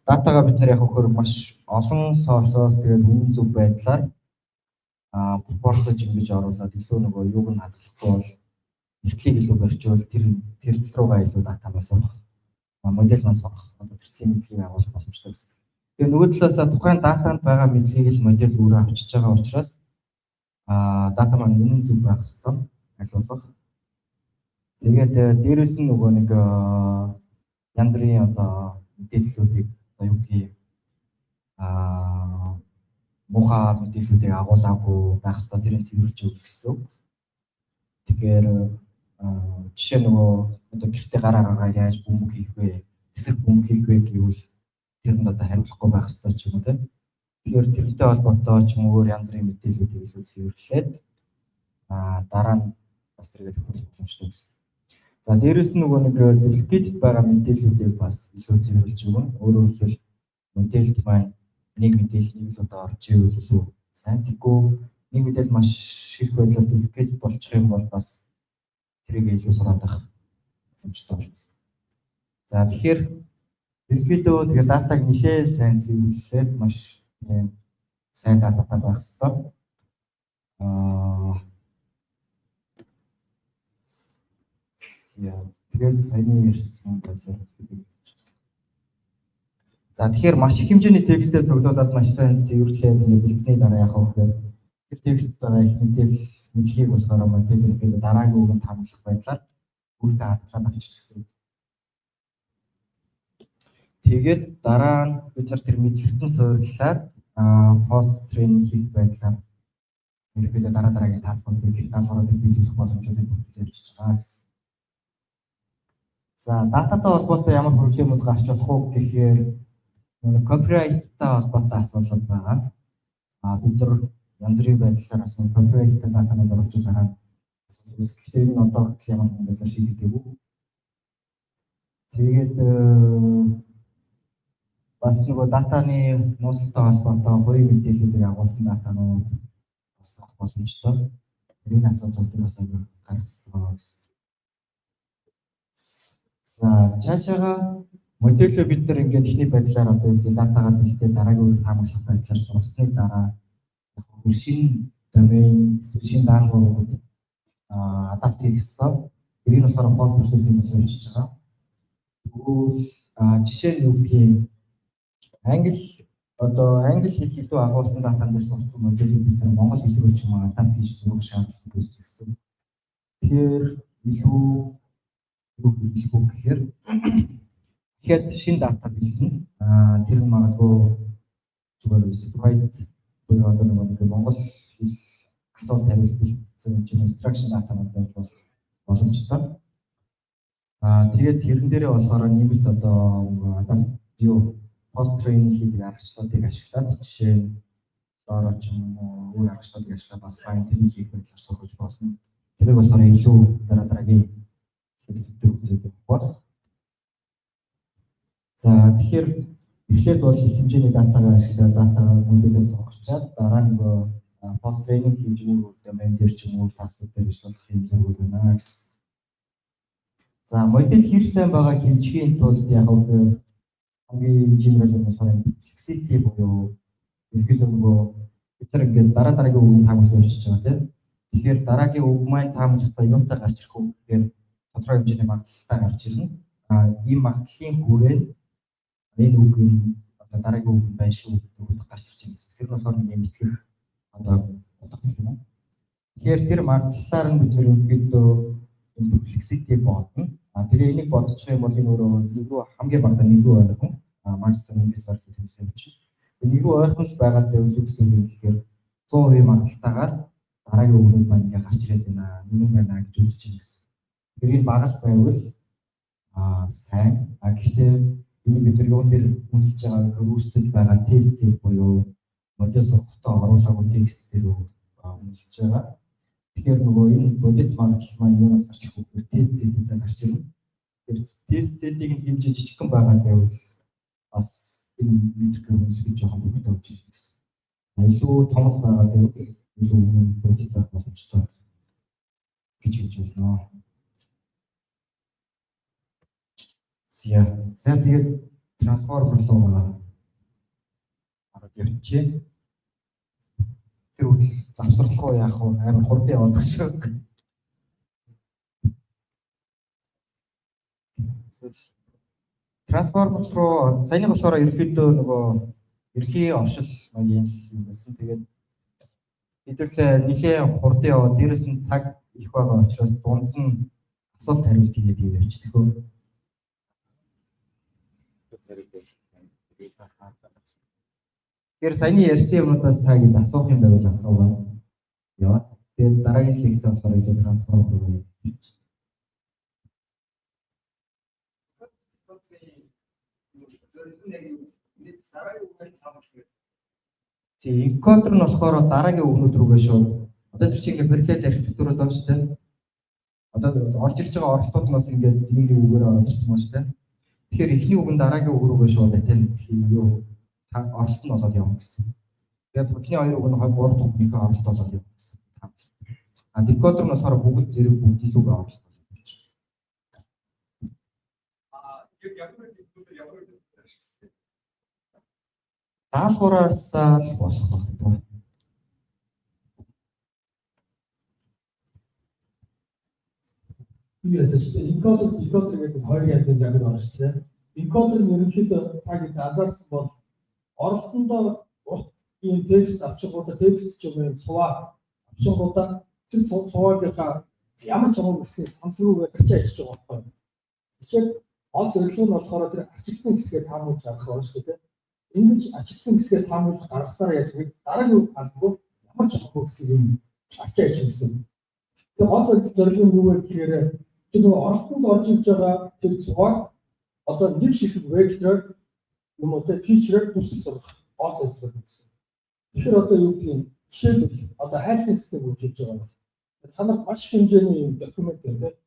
датагаа бид нар яг хөхөр маш олон source-оос тэгээд үнэн зөв байдлаар пропорцож ингэж оруулаад илүү нөгөө юуг нь хадгалахгүй бол нэгтлийг илүү барьчвал тэр тэр тал руугаа илүү дата бас сурах, модель маань сурах, одоо тэр төрлийн мэдлэгийг агуулах боломжтой гэсэн. Тэгээ нөгөө талаас тухайн датанд байгаа мэдлэгийг л модель өөрөө авчиж байгаа учраас дата маань үнэн зөв байх ёстой аль болох. Тэгээд дээрэс нь нөгөө нэг янз бүрийн одоо мэдээллүүдийг, одоо юу гэдгийг, муухай мэдээллүүдийг агуулаагүй байх ёстой, тэрийг цэвэрлж өгөх гэсэн. Тэгэхээр жишээ нөгөө одоо гэртээ гараа гаргаа яаж бөмбөг хийх вэ? Тэсрэх бөмбөг хийх вэ гэвэл тэрэнд одоо хариулахгүй байх ёстой ч юм уу, тийм. Тэгэхээр тэрнтэй холбоотой ч юм уу өөр янз бүрийн мэдээллүүдийг илүү цэвэрлээд дараа нь бас тэргээ тохируулах боломжтой гэсэн. За, дээрэс нь нөгөө нэг duplicate байгаа мэдээллүүдийг бас илүү цэвэрлж өгнө. Өөрөөр хэлбэл модельд маань нэг мэдээлэл нэг л удаа орж ивэл илүү сайн. Тэгэхгүй нэг мэдээлэл маш их байдлаар duplicate болчих юм бол бас тэрийг илүү сураад авах боломжтой болно. За, тэгэхээр ерөнхийдөө тэгээ датаг нэлээд сайн цэвэрлээд маш тийм сайн дататай байх хэрэгтэй. Яа, тэгээс саяны ярьсан байдлаар. За, тэгэхээр маш их хэмжээний текстээр цуглуулад маш сайн цэвэрлээд ингээд бэлдсэний дараа яах вэ гэхээр тэр текст байгаа их мэдээлэл, мэдлэгийг болохоор модель ерөнхийдөө дараагийн үгэнд таамаглах байдлаар өөртөө хадгалаад авчих гэсэн. Тэгээд дараа нь бид нар тэр мэдлэгтэн суурлаад Post training хийх байдлаар ерөнхийдөө дараа дараагийн task уудыг, даалгавруудыг биелүүлэх боломжуудыг бүрдүүлж явж байгаа гэсэн. За, дататай холбоотой ямар проблемууд гарч болох уу гэхээр copyright-тай холбоотой асуудлууд байгаа. Бид нар янз бүрийн байдлаар бас copyright-тай датанууд оруулж дараа асуудал үүсэх. Гэхдээ энэ одоо хүртэл ямар нэгэн байдлаар шийдэгдээгүй. Тэгээд бас нөгөө датаны нууцлалтай холбоотой хувийн мэдээллүүдийг агуулсан датанууд бас байх боломжтой. Энэ асуудлуудыг бас аягүй гаргасан гэсэн. За, цаашаага моделөө бид нар ингээд эхний байдлаар одоо юу гэдэг датагаар бэлдээ, дараагийн үеийг таамаглах байдлаар сургасны дараа яг шинэ домен эсвэл шинэ даалгаврууд adapt хийх ёстой. Тэрийг нь болохоор post processing гэж явуулж байгаа. Тэгвэл жишээ нь юу гэдгийг, англи, одоо англи хэл илүү агуулсан датан дээр сурцсан моделийг бид нар монгол хэл рүү ч юм уу adapt хийж сурах шаардлага үүсгэсэн. Тэгэхээр илүү юу хэлэх үү гэхээр тэгэхээр шинэ дата бэлдэнэ. Тэр нь магадгүй зүгээр supervised буюу одоо нэг монгол хэл асуулт хариулт бэлдсэн чинь instruction data байж болох боломжтой. Тэгээд тэрэн дээрээ болохоор нэмэлт одоо юу post training хийдэг аргачлалуудыг ашиглаад, жишээ нь LoRA ч юм уу, өөр аргачлалуудыг ашиглаад бас fine tuning хийх байдлаар сургаж болно. Тэрийг болохоор илүү дараа дараагийн лекцүүд үзээд явах байх. За, тэгэхээр эхлээд бол их хэмжээний датагаа ашиглаад датагаа моделээ сонгочоод дараа нь нөгөө post training хийж өөр домен дээр ч юм уу task ууд дээр ажиллах юм зүгүүд байна гэсэн. За, модель хэр сайн байгааг хэмжихийн тулд яг хамгийн general юм болохоор perplexity буюу ерөнхийдөө нөгөө бид нар ингээд дараа дараагийн үгийг таамаглаж явчихж байгаа, тийм. Тэгэхээр дараагийн үг маань таамаглахдаа юутай гарч ирэх вэ гэхээр тодорхой хэмжээний магадлалтай гарч ирнэ. Ийм магадлалын хүрээнд энэ үг нь одоо дараагийн үг байна шүү гэдэг утга гарч ирж байна гэсэн. Тэр нь болохоор нэг мэтгэх одоо утга гэх юм уу. Тэгэхээр тэр магадлалаар нь бид ерөнхийдөө энэ perplexity бодно. Тэгээ энийг бодчих юм бол энэ өөрөө нэг рүү, хамгийн багадаа нэг рүү ойрхон, maximum нэг хязгаарлалт тэмдэглэж явчих. Нэг рүү ойрхон л байгаад байвал юу гэсэн үг юм гэхээр 100% магадлалтайгаар дараагийн үгнүүд маань ингээ гарч ирээд байна. Үнэн байна гэж үзэж байна гэсэн. Тэр энэ бага л байвал сайн. Гэхдээ энийг бид нар юун дээр үнэлж байгаа гэхээр үүсдэг байгаа тест буюу модель сургахдаа оруулаагүй текст дээр үнэлж байгаа. Тэгэхээр нөгөө энэ бодит магадлал маань юунаас гарч ирэх вэ гэхээр test set-ээс гарч ирнэ. Тэр test set-ийг нь хэмжээ жижигхэн байгаа байвал бас энэ метрикээр үнэлэх жоохон богино болж ирнэ гэсэн. Илүү том л байгаа байвал илүү үнэн, бодит байх боломжтой гэж хэлж байна. За, за, тэгээд transformer руу ороод явчихъя. Тэр үйл завсарлах уу, яах вэ? Амар хурдан яваад шүү. Transformer руу саяны болохоор ерөнхийдөө нөгөө ерхий оршил маягийн юм байсан. Тэгээд хэдүүлээ нэлээ хурдан яваад, дээрэс нь цаг их байгаа учраас дунд нь асуулт хариулт хийгээд явчихдаг хөө. Тэгэхээр саяны ярьсан юмнуудаас та гээд асуух юм байвал асуугаа. Яа. Тэгээд дараагийн лекц болохоор илүү transformer руу явчих. Тийм, encoder нь болохоор дараагийн үгнүүд рүүгээ шууд одоо тэр чинь ингээд параллел архитектурууд байна шүү дээ. Одоо орж ирж байгаа оролтууд нь бас ингээд нэг нэг үгээр орж ирсэн байна шүү дээ. Тэгэхээр эхний үг нь дараагийн үг рүүгээ шууд attend юу оролт нь болоод явна гэсэн. Тэгээд эхний хоёр үг нь 2 3 дахь үгнийхээ оролт болоод явна гэсэн. Decoder нь болохоор бүгд зэрэг бүгд л үгээ оролт болоод явж байгаа. Яг ямар decoder, ямар decoder ашигласан? Даалгавраас л болох байх таа. Би яасан шүү дээ. Encoder, decoder гэдэг хоёр янзын загвар байна шүү дээ. Encoder нь ерөнхийдөө та хэд анзаарсан бол оролтондоо урт ийм текст авчингуудаа, текст ч юм уу, юм цуваа авчингуудаа тэр цуваагийнхаа ямар ч хамаагүй хэсгийг сансруугаар арчаа ичиж байгаа байхгүй. Тэгэхээр гол зорилго нь болохоор тэр арчилсан хэсгээ таамаглаж авах байна шүү дээ. Ингэж ашигласан хэсгээ таамаглаж гаргаснараа яаж вэ? Дараагийн үг албагүй ямар ч авахгүй гэсэн юм ачаа хийж гэсэн. Тэгээ гол зорилго нь юу вэ гэхээр тэр нөгөө оролтонд орж ирж байгаа тэр цуваг одоо нэг ширхэг вектороор юм уу те feature ээр дүрсэл сургах гол зорилго гэсэн. Тэгэхээр одоо юу гэдгийг, жишээлбэл, одоо хайлтын систем хөгжүүлж байгаа юм. Та нарт маш их хэмжээний юм документ байна те.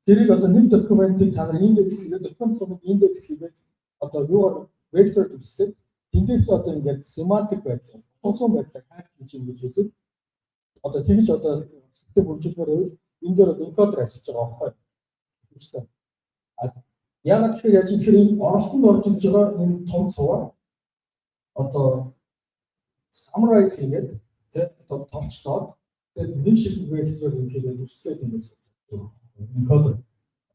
Тэрийг одоо нэг документыг та нар индекс хийгээд, документ руу индекс хийгээд, одоо юугаар вектор дүрслээд, тэндээс одоо ингээд семантик байдлаар, утга зүйн байдлаар хайлт хийж ингэж үзэл одоо тэгж одоо систем хөгжүүлмээр байвал энэ дээр encoder ажиллаж байгаа байхгүй юу? А яагаад гэхээр яаж гэхээр энэ оролтонд орж ирж байгаа энэ том цуваа одоо summarize хийгээд тэ одоо товчлоод, тэгээд нэг шиг вектороор юм хийгээд өсөлтөд ингэж encoder.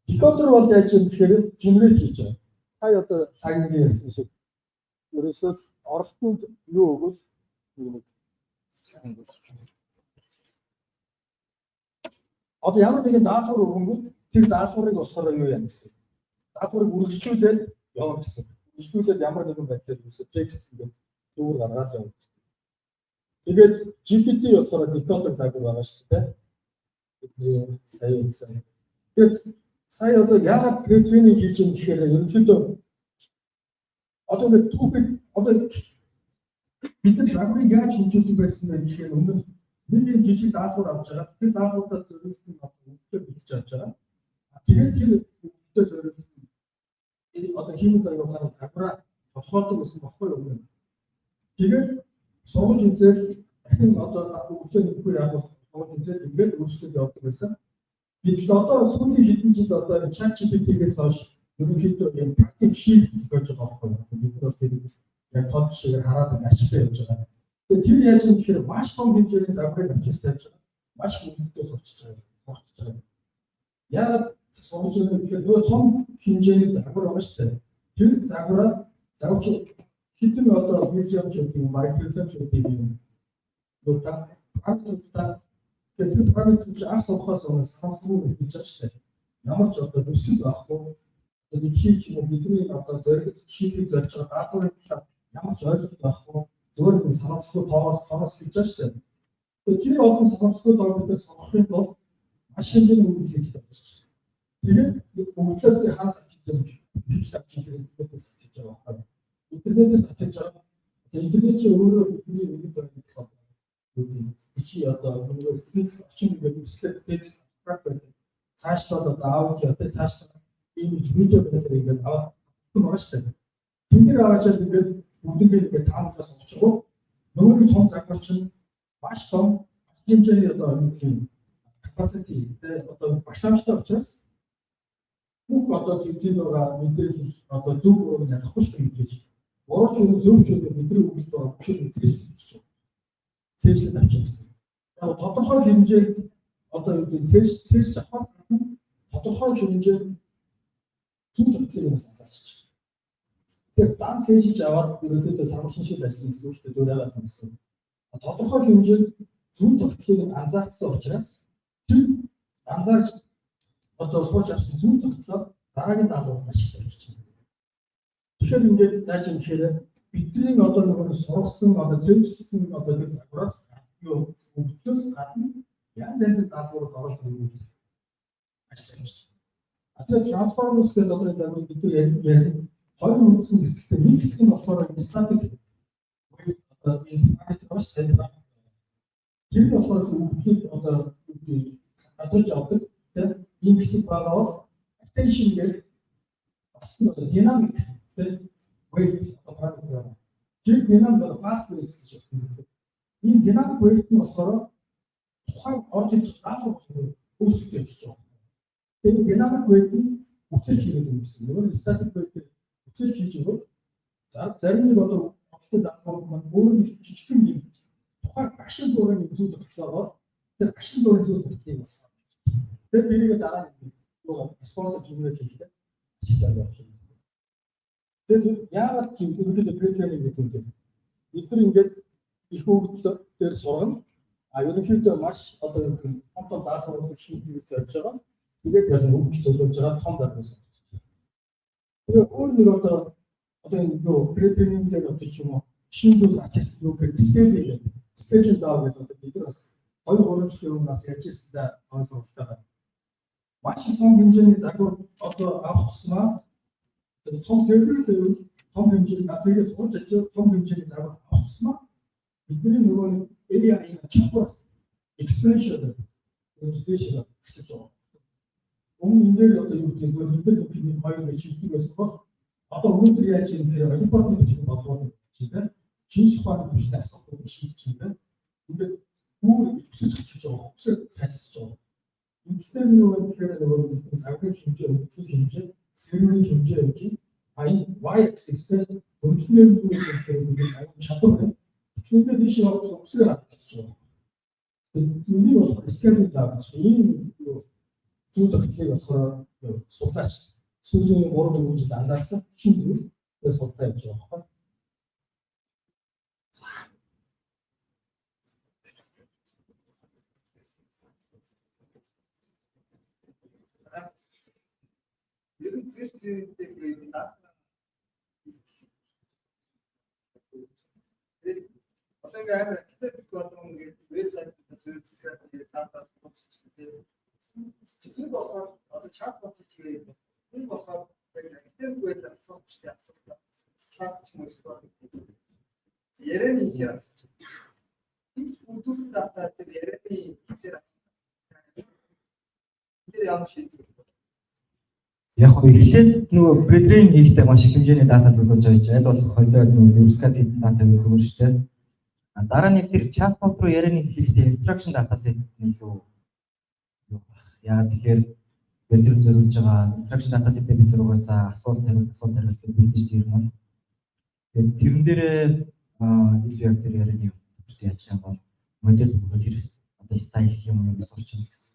Decoder бол яаж юм гэхээр generate хийж байгаа. Сая одоо лагингийн ярьсан шиг ерөөсөө оролтонд юу өгвөл нэг нэг одоо ямар нэгэн даалгавар өгөнгөт тэр даалгаврыг болохоор юу яа гэсэн. Даалгаврыг үргэлжлүүлээд явна гэсэн. Үргэлжлүүлээд ямар нэгэн байдлаар ерөөсөө текст ингээд төвөр гаргаад явна гэсэн. Тэгээд GPT болохоор decoder загвар байгаа шүү дээ. Бидний сая үзсэн. Тэгээд сая одоо яагаад pre-training хийж юм гэхээр ерөнхийдөө одоо ингээд түүхийг одоо бид нар загварыг яаж хөгжүүлдэг байсан бэ гэхээр өмнө нэг юм жижиг даалгавар авч байгаа. Тэр даалгавартаа зориулсан одоо өгөгдөл бичиж авч байгаа. Тэгээд тэр өгөгдөлд зориулсан одоо хиймэл оюун ухааны загвараа тодорхойлдог байсан баггүй юу өмнө. Тэгээд сургаж үзэл дахин одоо өгөгдлөө нэмэхгүй яг сургаж үзэл ингээд өөрчлөлт явдаг байсан. Гэтэл одоо сүүлийн хэдэн жил одоо ChatGPT-гээс хойш ерөнхийдөө юм практик shift гэж байгаа байхгүй юу? Бид нар тэр яг тод жишээгээр хараад ашиглаж явж байгаа. Тэгээд тэр яаж юм гэхээр маш том хэмжээний загварыг авчиж тавьж байгаа. Маш их өгөгдөл сурчиж байгаа. Сурчиж байгаа. Яагаад сургаж байгаа гэхээр нөгөө том хэмжээний загвар байгаа шүү дээ. Тэр загвараа загварч хэдэн одоо миллион ч гэдэг юм, бараг триллион ч гэдэг юм. Нөгөө параметруудаа, тэгээд тэр параметр чи анх сурахаас өмнө санамсаргүй хийж байгаа шүү дээ. Ямар ч одоо төсөл байхгүй. Одоо дэлхий ч юм уу бидний одоо зориг шийдвэр зорж байгаа даалгаврын талаар ямар ч ойлголт байхгүй. Зүгээр нэг санамсаргүй тоогоос хийж байгаа шүү дээ. Тэгээд тэр олон санамсаргүй тоог бид сурахын тулд маш хэмжээний өгөгдөл хийх хэрэгтэй байна. Тэгээд өгөгдлөө хаас авчиж байгаа юм биш, авчиж интернетээс авчиж байгаа байхгүй. Интернетээс авчиж байгаа. Тэгээд интернет чи өөрөө бидний өмнөд байгаа болохоор дэлхий одоо нөгөө физик орчин гэдэг үслэг текст абстракт байдаг. Цаашлаад одоо аудио тэ цаашлаад имиж, видео байдлаар ингээд аваад байгаа шүү дээ. Тэн дээр аваачаад ингээд бүгднийг ингээд таамаглаас очихгүй нөгөө нэг том загвар чинь маш том хэмжээний одоо юу гэх юм capacity тэ одоо багтаамжтай учраас бүх одоо тэр байгаа мэдээлэл одоо зөв буруу нь ялахгүй шүү дээ гэж. Буруу ч юу, зөв ч юу, бидний өгөлд байгаа бүх юм цээжлэж байгаа. Цээжлээд авчих гэсэн. Яг тодорхой хэмжээнд одоо юу гэдэг цээж авахаас гадна тодорхой хэмжээнд зүй тогтлыг бас анзаарчих. Тэгэхээр дан цээжилж аваад ерөнхийдөө санамшин шиг ажиллана гэсэн үг шүү дээ. Дуурайгаад гэсэн. Тодорхой хэмжээнд зүй тогтлыг анзаарсан учраас тэр анзаарч одоо сурч авсан зүй тогтлоо дараагийн даалгаврт ашиглаж авчиж байна. Тэгэхээр ингээд яаж юм гэхээр бидний одоо нөгөө сургасан, одоо цээжилсэн одоо тэр загвараас юу өгдлөөс гадна янз янзын даалгаврууд оруулах юм ажиллаж байна. А тэгээд Transformers гэдэг одоо загварыг бид нар ярина. Хоёр үндсэн хэсэгтэй, нэг хэсэг нь болохоор static одоо энэ параметр маш сайн байна. Тэр нь болохоор өгдлийг одоо хадгалж авдаг, тийм ийм хэсэг байгаа бол attention гэдэг бас нь одоо dynamic, тийм, weight одоо параметр байна. Тэр dynamic одоо fast weight гэж байна. Энэ dynamic weight нь болохоор тухайн орж ирж даалгавар болохоор өөрчлөлт явж байгаа. Тэгээд dynamic weight нь үцэл хийгээд өгсөн. Нөгөө static weight үцэл хийж өгөөд зарим нэг одоо оролтын даалгавар маань өөр нэг жижигхэн юм тухайн агшин зуурын зүй тогтлоогоор тэр агшин зуурын зүй тогтлыг бас. Тэгээд тэрийг дараа нь юу response generate хийхдээ ашиглаад явж байна. Тэгээд яагаад тийм ерөнхийдөө pre-training гэдэг юм бэ? Бид нар ингээд их өгөгдөл дээр сургана. А ерөнхийдөө маш одоо юу гэх юм том том даалгавруудыг шийдвэр зорж байгаа. Тэгээд яг өгөгдөл зөвлөж байгаа том загвар. Тэгээ өөр нэг одоо Одоо энэ юу pretraining дээр одоо ч юм уу шинэ зүйл гарч ирсэн юу гэхээр scaling гэдэг. Scaling law гэдэг одоо бид нар бас 2 3 жилийн өмнө бас ярьж ирсэн да он сургалтайгаа. Маш их том хэмжээний загвар одоо авах тусмаа том сервер level том хэмжээний тэрийг сурч ажил том хэмжээний загвар авах тусмаа бидний нөгөө нэг AI-ийн чадвар exponential дээш гарч байгаа. Өмнө энэ дээр одоо юу гэдэг нь энэ дээр нэг хоёр гэж шийддэг байсан бол одоо өнөөдөр яаж юм гэхээр олимпиадын түвшинд боловсруулах гэж байна. Шинжлэх ухааны түвшний асуултууд шийдэж байна. Ингээд бүр ингэж өсөж гарч байгаа. Өсөж сайжирч байгаа. Энэтэй нь юу гэхээр нөгөө нэг загварын хэмжээ, хөгжлийн хэмжээ, серверийн хэмжээ явж байна. А энэ y axis-тэй хөгжлийн юу гэхээр бид загварын чадвар байна. Тэгэхээр тийш явах өсөж гарч байгаа. Энийг болохоор scaling law гэж ийм зүй тогтлыг болохоор судлаач сүүлийн 3 4 жил анзаарсан шинэ зүйл тэгээ судлаа явж байгаа байхгүй. Ер нь тэр трендтэй дата одоо ингээ амар академик болон ингээ вебсайтаас вебсайт дата тусч тийм. Тэр болохоор одоо чатбот чигээ энэ болохоор яг академик веб асуух шүү дээ, асуулт. Слайд ч юм уу эсвэл ярианы ихээр асуух. Энэ үдүүс дата тэр ярианы ихээр асуух. Тэр ямар шийдвэр? Яг хөө эхлээд нөгөө pretrain хийхдээ маш их хэмжээний дата зөвлөж байгаа аль болох холиод нөгөө верификац хийсэн дата зүгээр шүү дээ. Дараа нь тэр chatbot руу ярианы хэлэхдээ instruction data set нь илүү юу байх. Яагаад тэгэхээр бид тэр зориулж байгаа instruction data set-ийг бид нар угаасаа асуулт хариулт асуулт хариулт гэж бэлдэж тийм юм бол тэгээд тэрэн дээрээ илүү яг тэр ярианы төвчд яаж юм бол модель бөгөөд тэр одоо style гэх юм уу сурч юм гэсэн.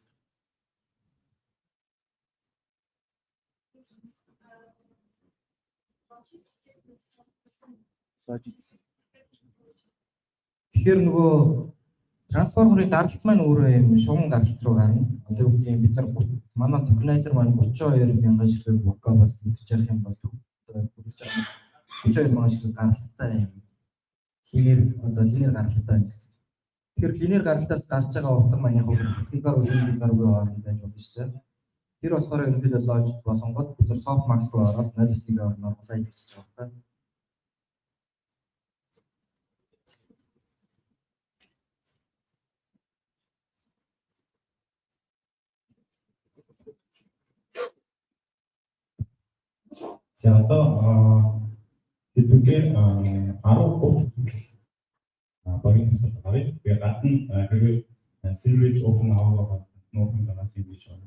Тэгэхээр нөгөө трансформерын даралт маань өөрөө юм шугам даралт руу гарна. Одоо юу гэдэг юм, бид нар манай tokenizer маань 32 мянган ширхэг vocab бас үзэж явах юм бол үзэж байгаа 32 мянган ширхэг гаралттай юм. Linear, одоо linear гаралттай байна гэсэн. Тэгэхээр linear гаралтаас гарч байгаа утга маань яг хязгаар үеийн хязгааргүй хооронд байж болно шүү дээ. Тэр болохоор ерөнхийдөө логик болонгод бид нар softmax руу ороод 0.1-ээр normalize хийж байгаа байхгүй. За, одоо хэдүүгээ 10 30 хүртэл багийн төсөл гарыг. Тэгээ гадна хэрвээ сервер open аваа open байгаас юм биш байна.